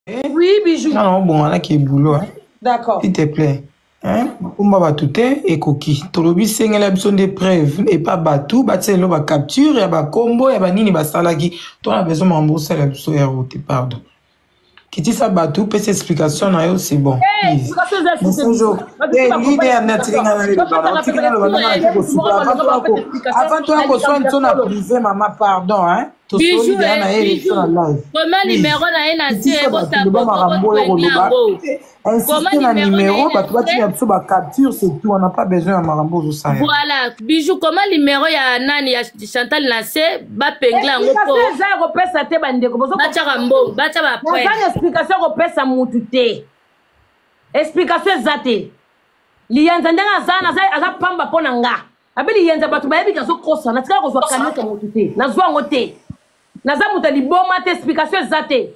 Oui, bijou. Non, non, bon, là qui est boulot. Hein. D'accord. S'il te plaît. Hein? Kumba bato te ekoki tolobi sengela biso nde preuve epa bato batia lelo bacapture ya bakombo ya banini basalaki to na besoin makambo osala biso ya rote pardon kitisa bato pesa explication na yo c'est bon eh, leader natika nga naloba tika naloba ndenge naki kosuka avant toya koswa nso na privé mama pardon hein Bijou, eh, bijou. Koma numéro na ye na se makambo oyo koloba insiste na numéro bato batina biso bacapture c'est tout on n'a pas besoin ya makambo ozosala voilà bijou koma numéro ya nani ya chantal na se bapengla yango po eza ya kopesa te bandeko batiaka mbongo batya bapreuve explication ya kopesa mutu te explication eza te liyanza ndenge aza aza pamba mpo na nga abe liyenza bato bayebi ke azokosa natikala kozwa kanete ya motu te nazwa yango te naza moto ya liboma te explication eza te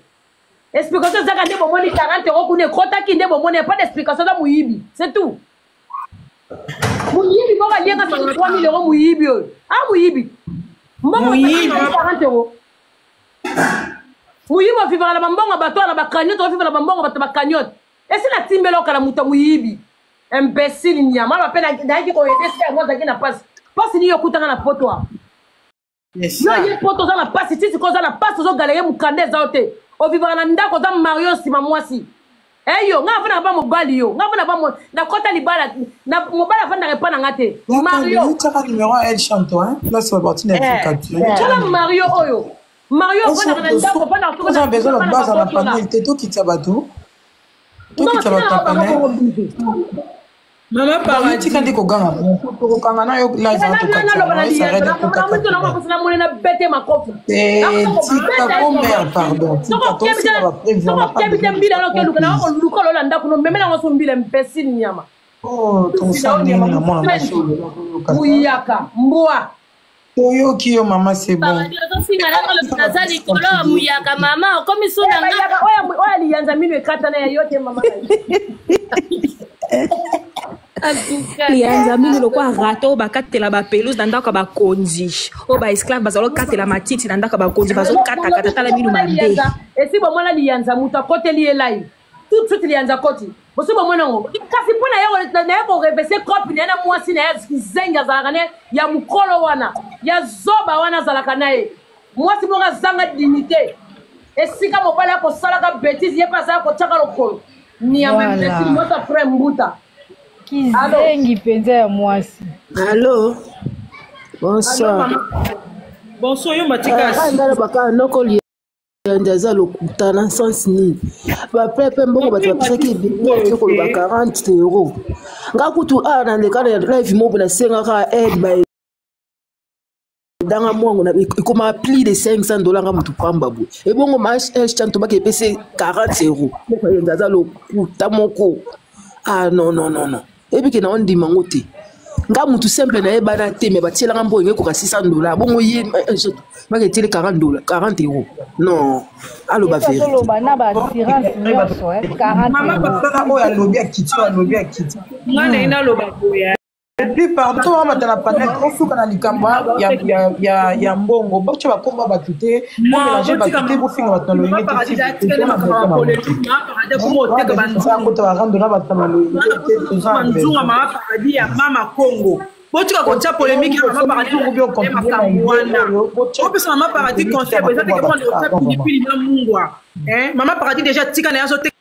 explication ezaka nde bomoni 40 euro kuna ekotaki nde bomoni ya pas d'explication aza moyibi c'est tout moyibi moko aliaka 3000 euro moyibi oyo a ah, moyibi mbongo 40 euro moyibi ovivaka na bambongo bato wana bakanyote oviva na bambongo bato bakanyote esi natimbela okala moto ya moyibi imbecile nyama aloba mpe nayaki koyede se yango azalaki na mpasi mpasi nini okutanga na poto a yo ye poto oza na mpasi ti sikoyo oza na mpasi ozogalere mokanda eza yo te ovivaka na ndako oza mario nsima mwasi eyo ngai afandaka pa mobali yo ngai afandaka pa nakota libala na mobali afandaka epa na nga te mario tala mario oyo mario afandaka na ndako afandaka te tokitisa bato tokita batapane mama paradis tika nde koganga tokokanga na yo live namoni na bete makofi tika komere pardon okebi te mbila na okeluka na okoluka lola ndako no meme nango so mbila imbecile nyama tosala ndenge na mwana mwasi muyaka mbwa toyoki yo mama c'est bon ozofinga nanga lobi naza likolo ya muyaka mama okomi su na nga oyo aliyanza mino ekatana ya yo te mama liyanza mino lokola rata oyo bakatela bapelouse na ndako ya bakonzi oyo baesclave bazala kokatela matiti na ndako ya bakonzi bazokatakata tala mino mabe esi bomona liyanza moto akoteli ye live tout de suite liyanza koti bosi bomona yango kasi mpo naye korevese cope na ye na mwasi na ye kizengi azalaka ne ya mokolo wana ya zoba wana azalaka na ye mwasi moko azanga dignité esika mobali akosalaka betise ye mpe azala kotyaka lokolo niama imbecile mwasi ya frère mbuta kizengi mpenza ya mwasi allo bonsoir bonsoir yo matikasi nalobaka noko Yandi aza lokuta na sens nini bapepe mbongo bato bapesaki ebele koloba 40 euro nga kutu awa na leka na live moko nasengaka aide ba danga mwango na ekoma plus de 500 dollars nga motu pamba boye ebongo ma chanto baki epesi 40 euro moko aza lokuta moko ah non non non non ebike na ondima yango te nga mutu simple nayebana te me batielanga mbongo enge ekoka 600 dollar bongo ye eh, baka etiele 40 dollar 40 euro non aloba veriteoloba na baassurance nyonso 40 euro oyo alobi akiti oyo alobi akiti nga naye naloba boye epuis partout amata na panel osuka na likambo ya mbongo botya bakomba bato te bomelange bato te bofinga bato na loyenge te barando na bato na loyenge te tozanzunga mama paradis ya mama congo botika kotia polémique ya mama paradis makambo wana opesa mama paradis conseil eza teke mpona kotia pilipili na mungwa mama paradis déjà tika na ye azoteka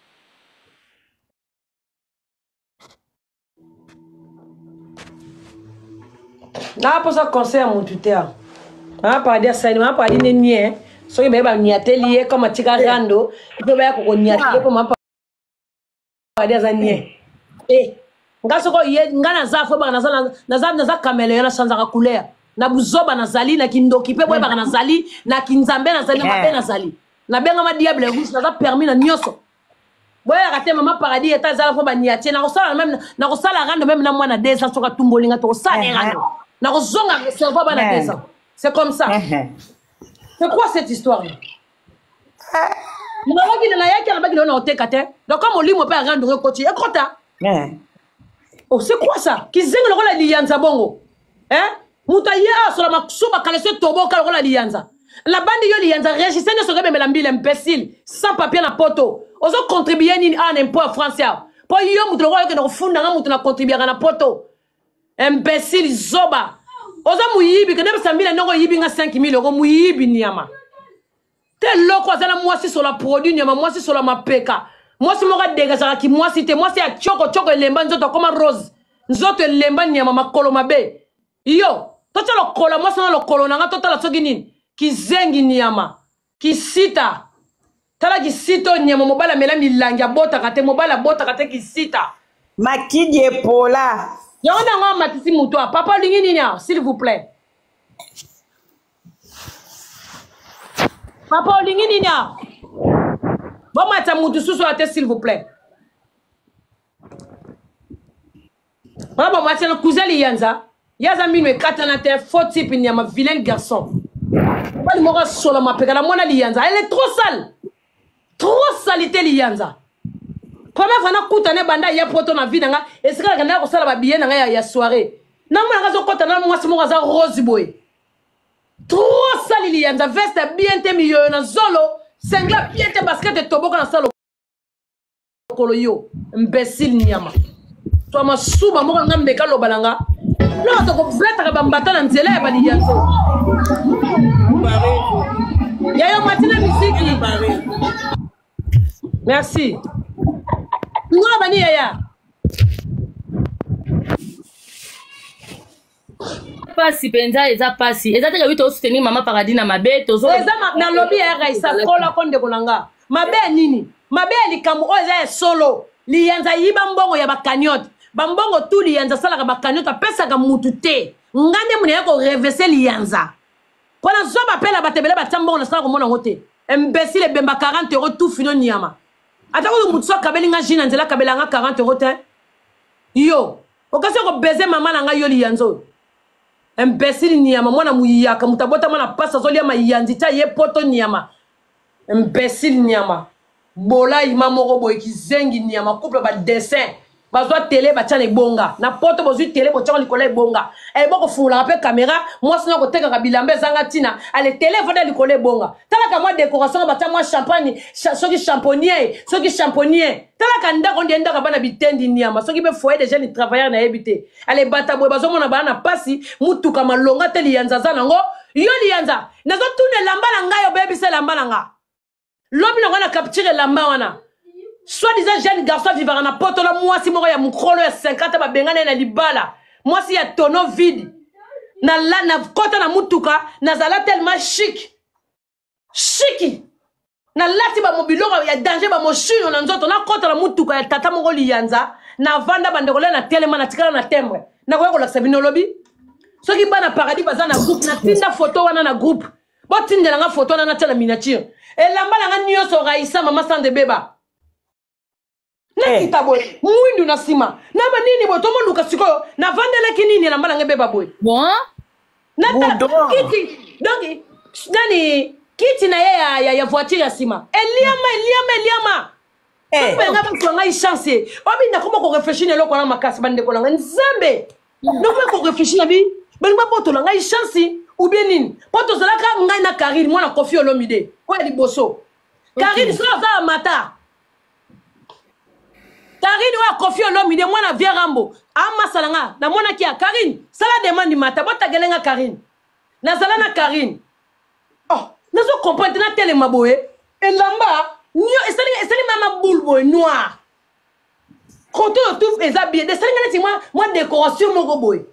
naa mposa conseil ya motu te awa mama paradi asali mama paradi nde nie soki baye baniateli ye comme atika rando mpe baya kokoniateli ye mpo mama paradi aza nie e nga soko ye nga naza fo ebaka naza naza naza cameleon na changeaka couleur na buzoba nazali na kindoki mpe boyebaka nazali na kinzambe nazali na mabe nazali nabengama diable rouge naza permis na nyonso boyaka te mama paradis eta ezala mpo baniatie nakosala meme nakosala rando meme na mwana deux ans soki atumboli nga tokosala ye rando nakozonga cerveau bana deux ans c'est comme ça c'est quoi cette histoire là nalobaki nayaki alobaki lelo naoteka te donc comme molimo mpe ya rando ngo ekoti ekota oh c'est quoi ça kizengi lokola liyanza bongo hein moto aye asola masuba kaleso etoboka lokola liyanza nabandi yo liyanza registe nyonso okebemela mbila imbécile sans papier na poto. Ozo contribuer nini awa na impôt ya France awa? Mpo yo moto lokola okende kofunda nga moto na contribuaka na poto. Imbécile, zoba. Oza moyibi, kende pesa mbila ndenge oyibi nga 5000 euro, moyibi nyama. Te loko aza na mwasi sola produit nyama, mwasi sola mapeka. Mwasi moko adegazaka ki mwasi te, mwasi ya choko choko elemba nzoto akoma rose. Nzoto elemba nyama makolo mabe. Yo, totya lokolo mwasi na lokolo na nga totala soki nini. Kizengi nyama. Kisita. Tala kisita oyo nyama mobali amela milangi abotaka te, mobali abotaka te kisita. Makidi epola. Yango nango amatisi moto a papa olingi nini awa s'il vous plaît. Papa olingi nini awa? Bomata mutu susu awa te s'il vous plaît. Wana bomati na cousin Liyanza, ye aza mino ekatana te, faux type nyama, vilain garçon. Mobali moko asola mapeka na mwana Liyanza, elle est trop sale. Trop salité Liyanza. Première fois nakuta ne banda ya poto na vie na nga, esika nakendaka kosala ba billet na nga ya, ya soirée. Namona nga azokɔta na mwasi moko aza rose boye. Trop sale Liyanza, veste bien te miyoyo na zolo, singlet bien te basket etoboka na salo. Lokolo yo imbécile nyama to masuba moko nga mbeka loba na nga loko tokobetaka bambata na nzela ya baliyanzo ya yo matina misiki merci ngola bani yaya. Pasi mpenza, eza pasi, eza te kabi tosoutenir Mama Paradis na mabe tozo eza nalobi ya Raisa kola ko ndeko na nga mabe ya nini? Mabe ya likambo oyo eza ya solo. Liyanza ayiba mbongo ya bacagnotte, bambongo tu Liyanza asalaka bacagnotte apesaka mutu te. Nga nde muna ya korevese Liyanza mpo nazwa bapela bato ebele batia mbongo nasala komona yango te. Imbécile ebemba 40 euro tu fino nyama. Ata kutu mutu so akabeli nga ji na nzela akabela nga 40 euro te. Yo okasi okobeze mama na ngai yo Liyanza oyo imbécile nyama mwana muyaka moto abotama na pasi azolia mayanzi tia ye poto nyama imbécile nyama bola ima moko boye kizengi nyama couple ba dessin bazwa tele batya na ebonga na poto bozwi tele botyaka likolo ya ebonga bokofungolaka mpe kamera mwasi na kotekaka bilamba ezanga ntina ale tele efanda likolo ebonga talaka mwa décoration batya mwa champagne soki champonnier soki champonnier talaka ndako nde ndako bana bitendi nyama soki mpe foyer de jeune travailleur nayebi te ale bata boye bazomona baa na pasi mutuka malonga te Liyanza aza nango yo Liyanza nazotuna elamba na ngai obebisa elamba na nga lobi nango na capture elamba wana soit disant jeune garçon avivaka na poto na mwasi moko ya mokolo ya 50 babengana ye na libala mwasi ya tono vide na, la, na kota na mutuka nazala tellement chic chiki nalati bamobiloko ya danger bamoshino na nzoto nakɔta na mutuka ya tata moko Liyanza navanda bandeko le na telema natikala na tembre nakoya kolakisa bino lobi soki bana Paradis baza na groupe natinda foto wana na groupe botindela nga foto wana natia na miniature elamba na nga nyonso Raisa mama sande beba nakita boye mwindu na nsima na banini boye tomoluka sikoyo navandelaki nini elamba na nga ebeba boye bon natala Boudon. kiti donc nani kiti na ye ya voiture ya nsima eliama eliama eliama. Soki benga bazwa ngai chance obi nakoma korefléchir na eloko wana makasi bandeko na ngai nzambe nakoma korefléchir na bi balingi babotola ngai chance ou bien nini mpo tozalaka ngai na Karine mwana Kofi Olomide oyo ya liboso Karine soki aza ya mata Karine oyo ya Kofi Olomide mwana vie Rambo amasala nga namonaki ya Karine sala demande mata botagele nga Karine nazala na Karine oh nazo comprendre te natelema boye elamba nio esali esali mama boule boye noir kote oyo tout eza bien esali nga neti mwa décoration moko boye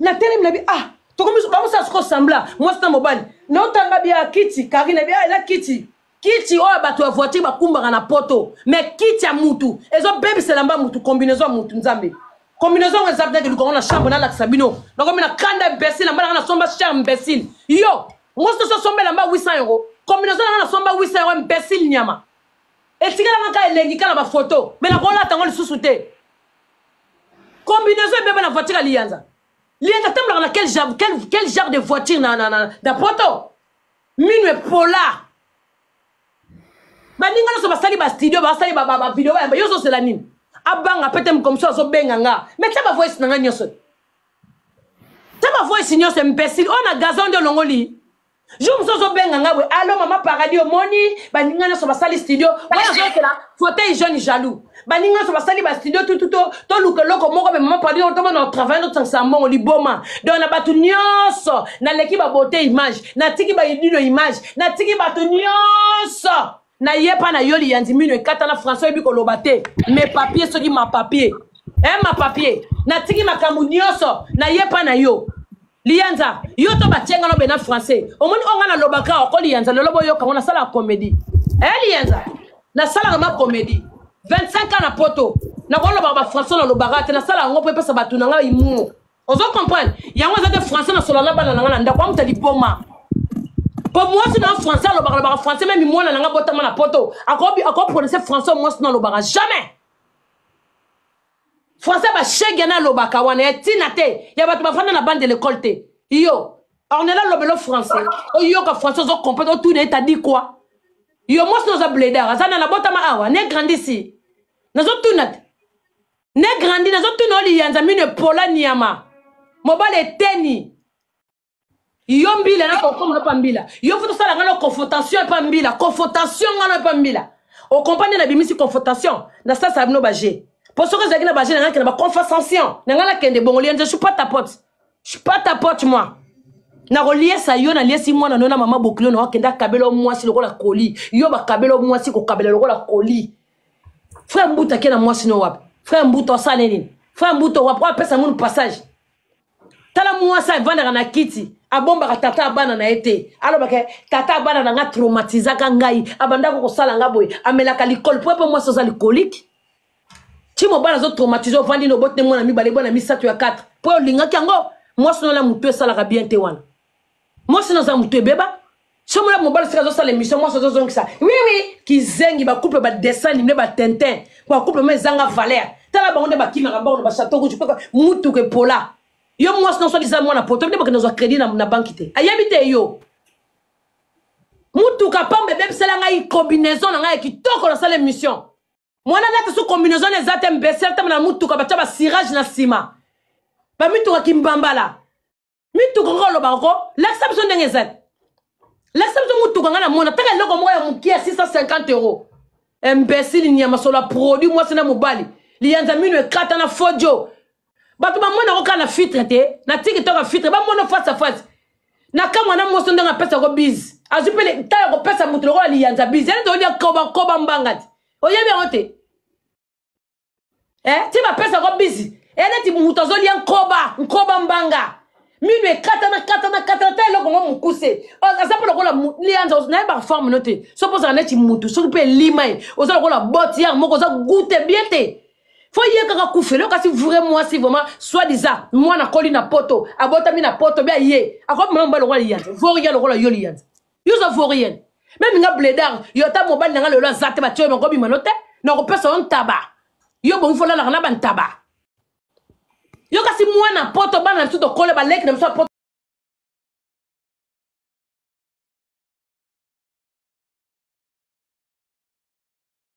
natelemi na bi ah tokomi bamosala siko sembla mwasi na mobali naotanga bia kiti Karine bia eza kiti kiti oyo bato ya voiture bakumbaka na poto mais kiti ya mutu ezobebisa elamba mutu combinaison ya mutu nzambe combinaison yango eza peut-être lukango na chambre nalakisa bino nakomi na kanda imbécile namba nanga nasomba cher imbécile yo mwasi toso asomba elamba 800 euro combinaison nanga nasomba 800 euro imbécile nyama etikalanga kaka elengi kaka na bafoto mais nakolata yango lisusu te combinaison ebeba na voiture ya Liyanza. Liyanza atambolaka na quel genre de voiture na poto minu epola baninga nyonso basali bastudio basali bavideo bayamba yo ozosela nini abanga pete mokomiso azobenga nga mais tia bavoice na nga nyonso tia bavoice nyonso imbécile oyo na gazon nde olongoli. Jour mosusu ozobenga nga boye, allo mama Paradis, omoni baninga nyonso basali studio, wana azokela fauteuil jaune jaloux. Baninga nyonso basali ba studio tutu to toluka eloko moko be mama Paradis tomona travail tosangisa mbongo liboma. Donc na bato nyonso naleki ba beauté image, natiki ba idino image, natiki bato nyonso. Na ye pa na yo liyanzi mino ekata na français oyebi koloba te. Mes papiers soki ma papier. Eh ma papier. Natiki makambo nyonso na ye pa na yo. Liyanza, yo to batie nga lobe na français. Omoni oyo nga nalobaka oko liyanza lelo boyoka ngo nasalaka comédie. Eh liyanza, nasalaka ma comédie. 25 ans na poto. Nakolobaka ba français nalobaka te nasalaka ngo mpo epesa bato na nga humour. Ozo comprendre? Yango eza te français nasolola na bana na nga na ndako amuta liboma. Po mwasi na français alobaka lobaka français meme mwana na nga botama na poto ako prononcer français mwasi na alobaka jamais. Français ba shege na lobaka wana ya tina te ya bato bafanda na bande de l'école te. Yo Ornella lobelo français oyoka français ozo comprendre otuna ye t'as dit quoi? Yo mwasi na oza bledard aza na botama awa ne grandisi nazotuna te ne grandi nazotuna yo liyanza mino epola niama mobali eteni yo mbila na kokoma epa mbila yo fo tosala nga na confrontation epa mbila confrontation nga na epa mbila okomprendre na bimisi confrontation na sasa bino baje po soki ezalaki na baje na nga kende ba confrontation na nga nakende bongo liyanza je suis pas ta pote, je suis pas ta pote moi. Nakoliesa yo naliesi mwana no na mama bokilo na okende akabela mwasi lokola koli yo bakabela mwasi kokabela lokola koli. Frère Mbuta ke na mwasi no wapi? Frère Mbuta osala nini? Frère Mbuta wapi? Apesa munu passage. Tala mwasi avandaka na kiti abombaka tata abana na ye te alobaka tata abana na nga traumatisaka ngai abandaka kosala nga boye amelaka likolo po mpo mwasi oza likoliki ti mobali azotraumatise ovandi na oboti ne mwana mibale bwana misato ya 4 po olingaki yango mwasi no na motu esalaka bien te wana mwasi no aza motu ebeba so mona mobali soki azosala émission mwasi azozongisa wiwi kizengi bacouple badessin anime batintin bacouple ma ezanga valeur tala bango nde bakimaka bango na bachateau rouge mpe mutuka epola yo mwasi nyonso aliza mwana poto nde bakende kozwa crédit na banki te ayebi te yo mutuka pamba ebebisela ngai combinaison na ngai ya kitoko nasala émission mwana nata so combinaison eza te mbesel tama na mutuka batya basirage na nsima bamituka kimbambala mituka ngo olobaka ko lakisa biso ndenge ezali lakisa biso mutuka nga na mona taka eloko moko ya moke ya 650 euro imbécile nyama solo ya produit mwasi na mobali liyanza mino ekata na fodio bato bamona ko kaka na fitre te na tiktok ya fitre bamona face à face na kamwa na mwasi ndenge apesa ko bise azwi mpe ntango ya kopesa moto lokola liyanza bise yani toyolia koba koba mbanga te oyebi yango te eh, ti bapesa ko bisi e neti moto azolia nkoba nkoba mbanga mino ekatana katana katana ta eloko ngo mokuse aza mpe lokola lianza nayebaka forme no te soki mpo ozala neti motu soki mpe elima ye oza lokola bote yare moko oza gute bien te fo ye kaka kufela yo kasi vrai mwasi vraiment soit disant mwana akoli na poto abotami na poto bia ye akobima mobali lokola liyanza vaurien lokola yo liyanza yo oza vaurien meme nga bledard yo ata mobali na nga lelo aza te batio yo bakobima no te nakopesa yo ntaba yo bongi fo olalaka na bantaba yo kasi mwana poto bana na biso tokole baleki na biso ya poto.